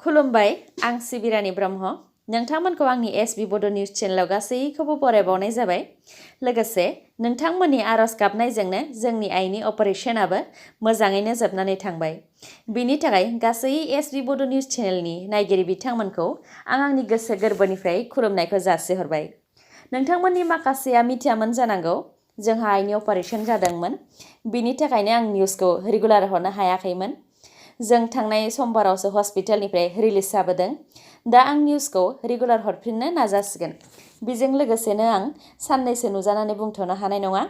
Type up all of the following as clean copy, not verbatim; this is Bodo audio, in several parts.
खुलुमबाय आं सिबिरानि ब्रह्म नोंथांमोनखौ आंनि एसबी बड निउज चेनेलाव गासैखौबो बरायबावनाय जाबाय लोगोसे नोंथांमोननि आरज गाबनायजोंनो जोंनि आइनि अपारेशनाबो मोजाङैनो जोबनानै थांबाय बिनि थाखाय गासै एसबी बड निउज चेनेलनि नायगिरि बिथांमोनखौ आंनि गोसो गोरबोनिफ्राय खुलुमनायखौ जासिहरबाय नोंथांमोननि माखासेया मिथियामोन जानांगौ जोंहा आइनि अपारेशन जादोंमोन बिनि थाखायनो आं निउजखौ रेगुलार हरनो हायाखैमोन जों थांनाय समबारावसो हस्पिटालनिफ्राय रिलिज जाबोदों दा आं निउजखौ रेगुलार हरफिननो नाजासिगोन बेजों लोगोसेनो आं साननैसो नुजानानै बुंथ'नो हानाय नङा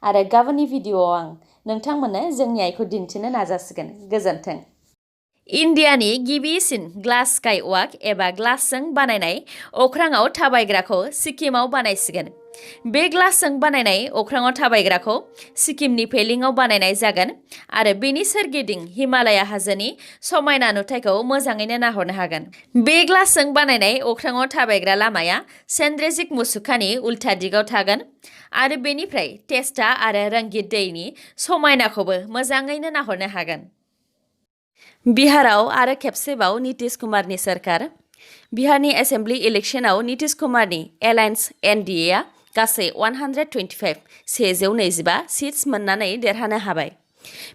आरो गाबोननि भिडिअआव आं नोंथांमोननो जोंनि आइखौ दिन्थिनो नाजासिगोन गोजोन्थों इन्डियानि गिबिसिन ग्लास स्काई वाक एबा ग्लासजों बानायनाय अख्राङाव थाबायग्राखौ सिक्किमाव बानायसिगोन बे ग्लासजों बानायनाय अख्राङाव थाबायग्राखौ सिक्किमनि पेलिंआव बानायनाय जागोन आरो बेनि सोरगिदिं हिमालय हाजोनि समायना नुथायखौ मोजाङैनो नाहरनो हागोन बे ग्लासजों बानायनाय अख्राङाव थाबायग्रा लामाया सेन्ड्रेजिक मुसुखानि उल्था दिगाव थागोन आरो बेनिफ्राय टेस्टा आरो रंगित दैनि समायनाखौबो मोजाङैनो नाहरनो हागोन बिहाराव आरो खेबसेबाव नीतीश कुमारनि सरकार बिहारनि एसेम्बली इलेक्शनाव नीतीश कुमारनि एलायन्स एनडीएआ गासै 125 सिट्स मोननानै देरहानो हाबाय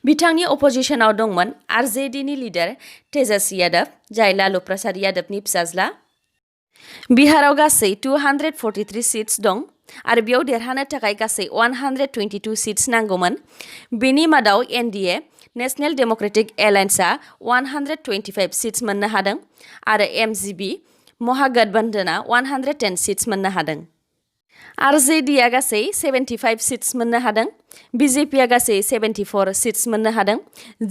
बिथांनि अपोजिशनाव दंमोन आरजेडीनि लिडार तेजस्वी यादव जाय लालु प्रसाद यादवनि फिसाज्ला बिहाराव गासै 243 सिट्स दं आरो बेयाव देरहानो थाखाय गासै 122 सिट्स नांगौमोन बेनि मादाव एनडीए नेशनेल डेमोक्रेटिक एलायन्सआ 125 सिट्स मोननो हादों आरो एमजीबी महागठबंधनआ 110 सिट्स मोननो हादों आरजेडीआ गासै 75 सिट्स मोननो हादों बीजेपीआ गासै 74 सिट्स मोननो हादों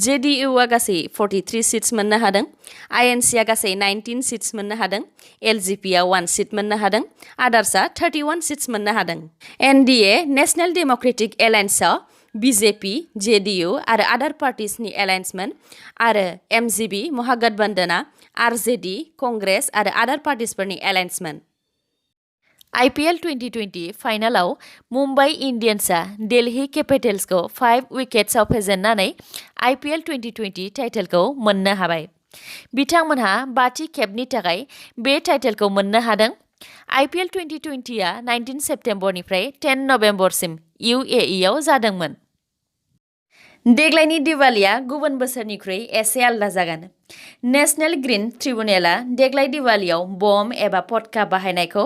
जेडीयूआ गासै 43 सिट्स मोननो हादों आईएनसीआ गासै 19 सिट्स मोननो हादों एलजेपीआ 1 सिट मोननो हादों आदार्सआ 31 सिट्स मोननो हादों एनडीए नेशनेल डेमोक्रेटिक एलायन्सआव बीजेपी जेडीयू आरो आदार पार्टिसनि एलायन्समोन आरो एमजीबी महागठबंधनआ आरजेडी कंग्रेस आरो आदार पार्टिसफोरनि एलायन्समोन आईपीएल 2020 फाइनालाव मुम्बाइ इन्डियान्सआ दिल्ली कैपिटल्सखौ 5 विकेट्सआव फेजेननानै आईपीएल 2020 टाइटेलखौ मोननो हाबाय बिथांमोनहा 5थि खेबनि थाखाय बे टाइटेलखौ मोननो हादों आईपीएल 2020आ 19 सेप्तेम्बरनिफ्राय 10 नभेम्बरसिम यूएईआव जादोंमोन देग्लायनि दिवालीया गुबुन बोसोरनिख्रुइ एसे आलादा जागोन नेशनेल ग्रीन ट्रिब्युनेलआ देग्लाय दिवालीयाव बम एबा पटका बाहायनायखौ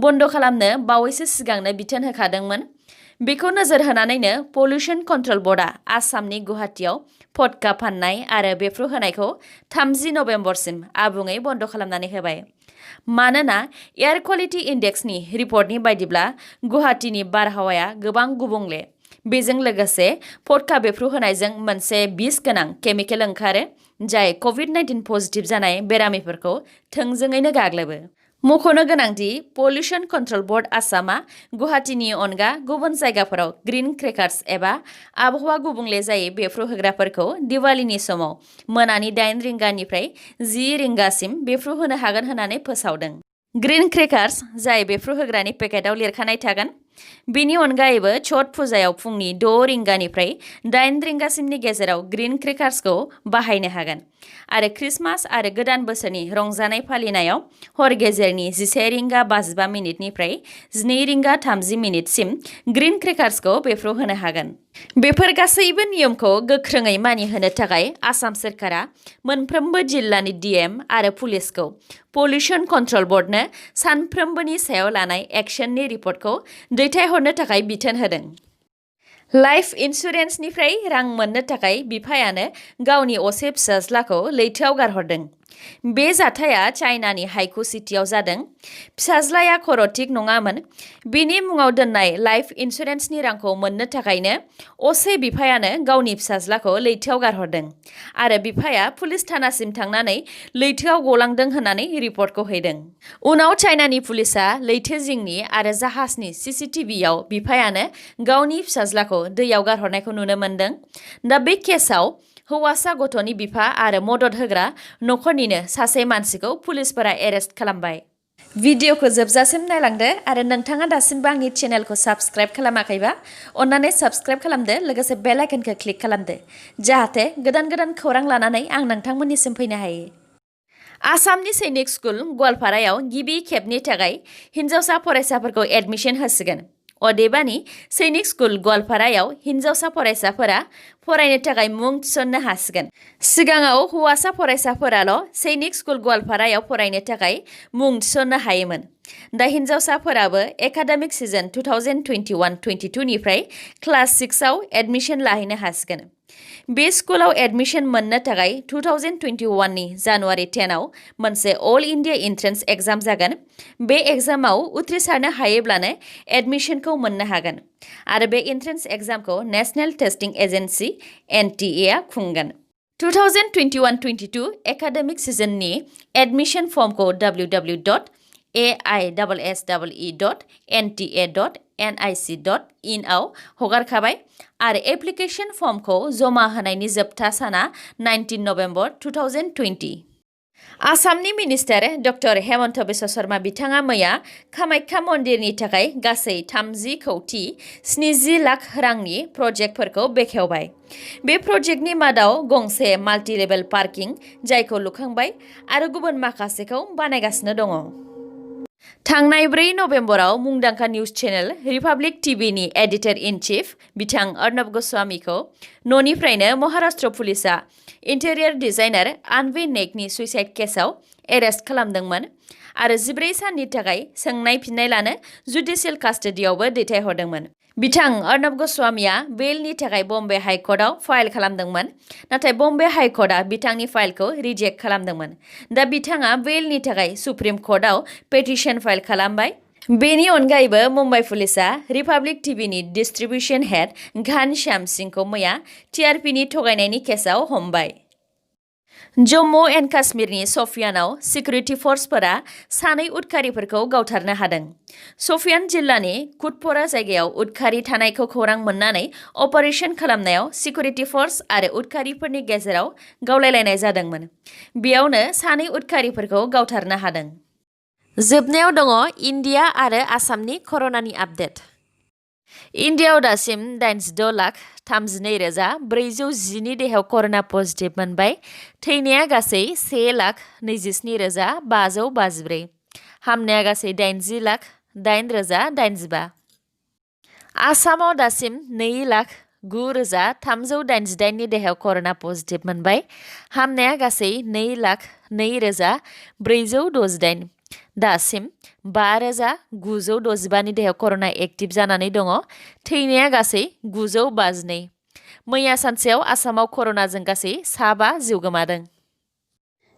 बन्द खालामनो बावैसो सिगांनो बिथोन होखादोंमोन बेखौ नोजोर होनानैनो पल्यूशन कंट्रोल बर्डआ आसामनि गुवाहाटीआव पटका फाननाय आरो बेफ्रुहोनायखौ 30 नभेम्बरसिम आबुङै बन्द खालामनानै होबाय मानोना एयार क्वालिटी इंडेक्सनि रिपर्टनि बायदिब्ला गुवाहाटीनि बारहावाया गोबां गुबुंले बेजों लोगोसे पटका बेफ्रुहोनायजों मोनसे बिस गोनां केमिकेल ओंखारो जाय कोविड-19 पजिटिभ जानाय बेरामिफोरखौ थोंजोङैनो गाग्लोबो मख'नो गोनांदि पल्यूशन कंट्रोल बोर्ड आसामा गुवाहाटीनि अनगा गुबुन जायगाफोराव ग्रीन क्रेकार्स एबा आबहावा गुबुंले जायै बेफ्रुहोग्राफोरखौ दिवालीनि समाव मोनानि 8 रिंगानिफ्राय 10 रिंगासिम बेफ्रुहोनो हागोन होननानै फोसावदों ग्रीन क्रेकार्स जाय बेफ्रुहोग्रानि पेकेटाव लिरखानाय थागोन बेनि अनगायैबो छठ फुजायाव फुंनि 6 रिंगानिफ्राय 8 रिंगासिमनि गेजेराव ग्रीन क्रेकार्सखौ बाहायनो हागोन आरो क्रिसमास आरो गोदान बोसोरनि रंजानाय फालिनायाव हर गेजेरनि 11 रिंगा 55 मिनिटनिफ्राय 12 रिंगा 30 मिनिटसिम ग्रीन क्रेकार्सखौ बेफ्रुहोनो हागोन बेफोर गासैबो नियमखौ गोख्रोङै मानिहोनो थाखाय आसाम सरकारा मोनफ्रोमबो जिल्लानि डीएम आरो पुलिसखौ पल्यूशन कंट्रोल बोर्डनो सानफ्रोमबोनि सायाव लानाय एक्शननि रिपर्टखौ दैथायहरनो थाखाय बिथोन होदों लाइफ इन्सुरेन्सनिफ्राय रां मोननो थाखाय बिफायानो गावनि असे फिसाज्लाखौ लैथोआव गारहरदों बे जाथाया चाइनानि हाइकु सिटियाव जादों फिसाज्लाया खर' थिक नङामोन बिनि मुङाव दोननाय लाइफ इन्सुरेन्सनि रांखौ मोननो थाखायनो असे बिफायानो गावनि फिसाज्लाखौ लैथोआव गारहरदों आरो बिफाया पुलिस थानासिम थांनानै लैथोआव गलांदों होननानै रिपर्टखौ हैदों उनाव चाइनानि पुलिसआ लैथो जिंनि आरो जाहाजनि सीसीटीवीआव बिफायानो गावनि फिसाज्लाखौ दैयाव गारहरनायखौ नुनो मोन्दों दा बे केसआव हौवासा गथ'नि बिफा आरो मदद होग्रा नखरनिनो सासे मानसिखौ पुलिसफोरा एरेस्ट खालामबाय भिडिअखौ जोबजासिम नायलांदो आरो नोंथाङा दासिमबो आंनि चेनेलखौ साबस्क्राइब खालामाखैबा अन्नानै साबस्क्राइब खालामदो लोगोसे बेल आइकनखौ क्लिक खालामदो जाहाथे गोदान गोदान खौरां लानानै आं नोंथांमोननिसिम फैनो हायो आसामनि सैनिक स्कुल गवालपारायाव गिबि खेबनि थाखाय हिन्जावसा फरायसाफोरखौ एडमिशन होसिगोन। अदेबानि सैनिक स्कुल गवालपारायाव हिन्जावसा फरायसाफोरा फरायनो थाखाय मुं थिसन्नो हासिगोन। सिगाङाव हौवासा फरायसाफोराल' सैनिक स्कुल गवालपारायाव फरायनो थाखाय मुं थिसन्नो हायोमोन। दा हिन्जावसाफोराबो एकाडेमिक सिजन 2021-22 निफ्राय क्लास 6 आव एडमिशन लाहैनो हासिगोन। बे स्कुलाव एडमिशन मोननो थाखाय 2021 नि जानुवारि 10 आव मोनसे अल इन्डिया एन्ट्रेन्स एग्जाम जागोन। बे एग्जामाव उथ्रिसारनो हायोब्लानो एडमिशनखौ मोननो हागोन आरो बे एन्ट्रेन्स एग्जामखौ नेशनेल टेस्टिं एजेन्सि NTA आ खुंगोन। 2021-22 एकाडेमिक सिजननि एडमिशन फर्मखौ www.aissee.nta.nic.in आव हगारखाबाय आरो एप्लिकेशन फर्मखौ जमा होनायनि जोबथा साना 19 नभेम्बर 2020। आसामनि मिनिस्टार डक्टर हेमन्त बिश्व शर्मा बिथाङा मैया कामाख्या मन्दिरनि थाखाय गासै 30,70,70,000 रांनि प्रजेक्टफोरखौ बेखेवबाय। बे प्रजेक्टनि मादाव गंसे माल्टि लेभेल पार्किं जायखौ लुखांबाय आरो गुबुन माखासेखौ बानायगासिनो दङ। थांनाय 4 नभेम्बराव मुंदांखा निउज चेनेल रिपाब्लिक टिभिनि एडिटर इन चिफ बिथां अर्नब गस्वामीखौ न'निफ्रायनो महाराष्ट्र पुलिसआ इन्टेरियर डिजाइनार आनवी नेगनि सुइसाइड केसआव एरेस्ट खालामदोंमोन आरो 14 साननि थाखाय सोंनाय फिननाय लानो जुडिशियेल कास्टडियावबो दैथायहरदोंमोन। बिथां अर्नब गस्वामीआ बेलनि थाखाय बम्बे हाइकर्टआव फाइल खालामदोंमोन, नाथाय बम्बे हाइकर्टआ बिथांनि फाइलखौ रिजेक्ट खालामदोंमन। दा बिथाङा बेलनि थाखाय सुप्रिम कर्टआव पेटिशन फाइल खालामबाय। बेनि अनगायैबो मुम्बाइ पुलिसआ रिपाब्लिक टिभिनि डिस्ट्रिबिउशन हेड घनश्याम सिंहखौ मैया TRPनि थगायनायनि केसआव हमबाय। जम्मु एन्ड काश्मीरनि शफियानाव सिकिउरिटि फर्सफोरा 2 उदखारिफोरखौ गावथारनो हादों। शफियान जिल्लानि कुटपरा जायगायाव उदखारि थानायखौ खौरां मोननानै अपारेशन खालामनायाव सिकिउरिटि फर्स आरो उदखारिफोरनि गेजेराव गावलायलायनाय जादोंमोन। बेयावनो 2 उदखारिफोरखौ गावथारनो हादों। जोबनायाव दङ इन्डिया आरो आसामनि कर'नानि आपडेट। इन्डियाआव दासिम 86,32,410 नि देहायाव कर'ना पजिटिभ मोनबाय। थैनाया गासै 1,27,554। हामनाया गासै 80,08,085। आसामाव दासिम 2,09,388 नि देहायाव कर'ना पजिटिभ मोनबाय। हामनाया गासै 2,02,468। दासिम 5,965 नि देहायाव कर'ना एक्टिभ जानानै दङ। थैनाया गासै 952। मैया सानसेयाव आसामाव कर'नाजों गासै 5 जिउ गोमादों।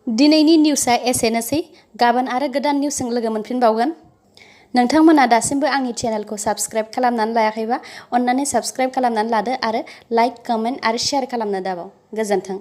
दिनैनि निउसआ एसेनोसै। गाबोन आरो गोदान निउसजों लोगो मोनफिनबावगोन। नोंथांमोना दासिमबो आंनि चेनेलखौ साबस्क्राइब खालामनानै लायाखैबा अन्नानै साबस्क्राइब खालामनानै लादो आरो लाइक, कमेन्ट आरो शेयार खालामनो दाबाव। गोजोन्थों।